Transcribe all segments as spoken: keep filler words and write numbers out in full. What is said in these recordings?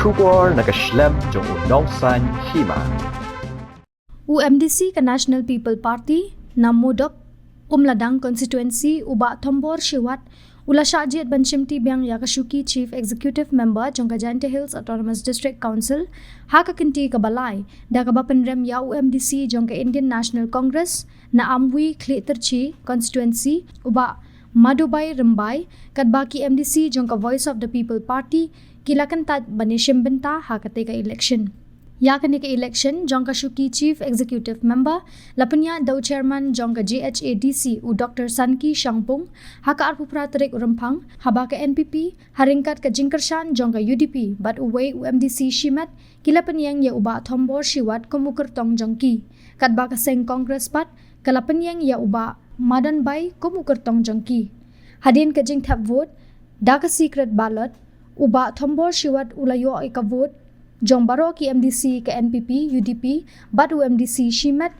Khubor na ka shlem jong u nongsaiñ hima. U MDC ka National People Party na Modoc Umladang Constituency, u Bah Thombor Shiwat, u la shah jied ban shimti biang ïa ka shuki Chief Executive Member jong ka Jaintia Hills Autonomous District Council ha ka kynti kaba lai, da kaba pynrem ïa u MDC jong ka Indian National Congress na Amwi Khliehtyrshi Constituency, u Bah Madhubai Rymbai, katba ki MDC jong ka Voice of the People Party ki la kyntait ban ïashim bynta ha katei ka election. Ïa kane ka election jong ka shuki Chief Executive Member la pynïaid da u Chairman jong ka JHADC, u Doctor Sanki Shangpung, ha ka arphew phra tarik u Rymphang, haba ka NPP, ha ryngkat ka jingkyrshan jong ka UDP bad uwei u MDC shimet, ki la pynïeng ïa u Bah Thombor Shiwat kum u kyrtong jong ki. Katba ka seng Congress pat ka la pynïeng ïa u Bah Madanbai kum u kyrtong jong ki. Hadien ka jingthep vote da ka secret ballot, u Bah Thombor Shiwat u la ïoh ïa ka vote jong baroh ki MDC ka NPP, UDP bad u MDC shimet,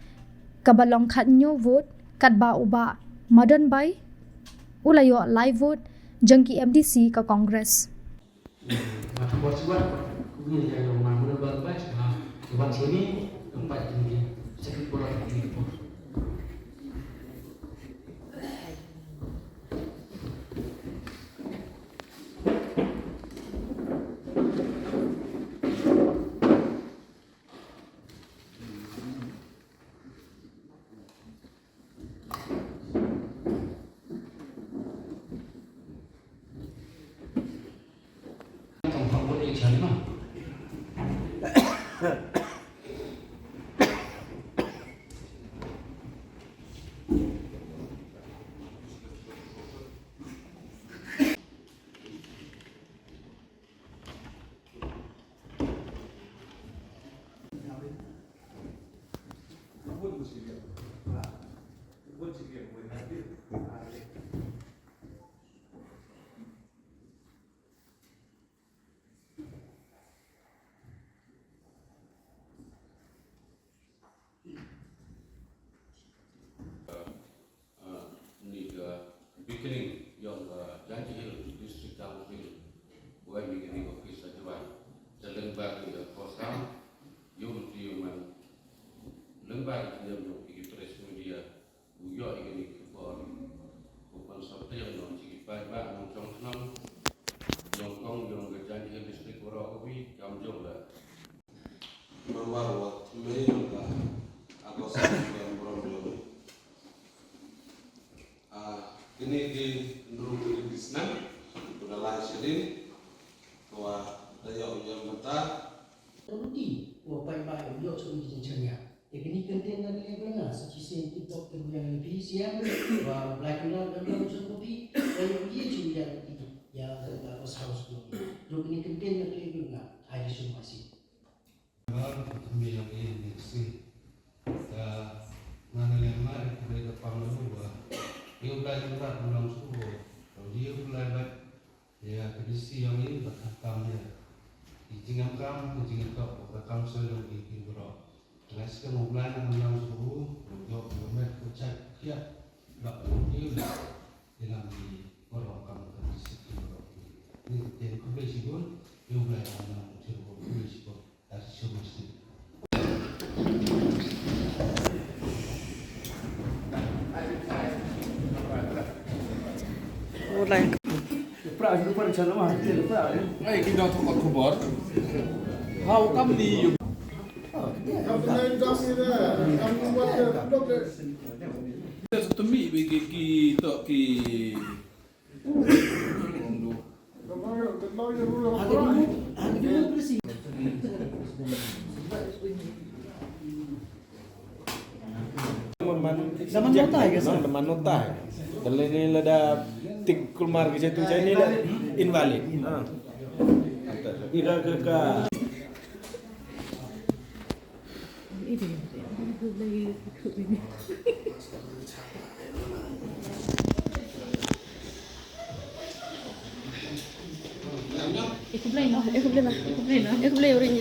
kaba long khathynñiew vote, katba u Bah Madanbai u la ïoh lai vote jong ki MDC ka Congress. Uh, ni ka beginning yong ka Jaintia Hills District Council, wei ni ka ni office sa Jowai. Te leng ba ka ya kosam, yung ti yung man, leng ba ka yung yung ki press media, u yo i ka ni ka por. Ko pan sa te yung nong chi ki pai ba nong chong chnong, yong kong yong ka Jaintia Hills District waro ko bi kam jong la. Member wa thymmei ka August Member Jong. Ah, kini ki nru ki snam, kuna lai shadin, kwa da yong yong mata. Ruti, wa pai bai, yong suri jin chanya. Te kini kenten na kini kena, sa chi sen ki tok ke buyang ni P C M, wa Blai Kula, dan dan usun kopi, dan ye chu ya ruti, ya, ya, ya, house house kopi. Ru kini kenten na kini kena, ai di sum masih. Ba, kami yang ini sih. Ka, ngana lem mar, kami da pang lu ba. Ïa u Blai Kula, pang long su bo. Ïa u Blai ba. Ïa ka D C yang ini ba ka kam ïa. Ki jingam kam, ki jingam tok, ka kam soi long ki ki bro. Nga skem u Blai na ngam long su bo. Ïa u met ko chak kiat. Ba ko ïa u. Ïa ngam di bro kam ka D C ki bro. Ni ken ko Blai shibun. Ïa u Blai ngam long su bo. Blai shibun. Ngai ki dong thok khubor. How come ni you? Tumi bi ki ki to ki Zaman nota ya, sir? Zaman nota. Kalau ini lada tik kulmar ke situ, saya ini lah invalid. Ha. Ira ke ka. Ikublai no, ikublai no, ikublai no, ikublai uring.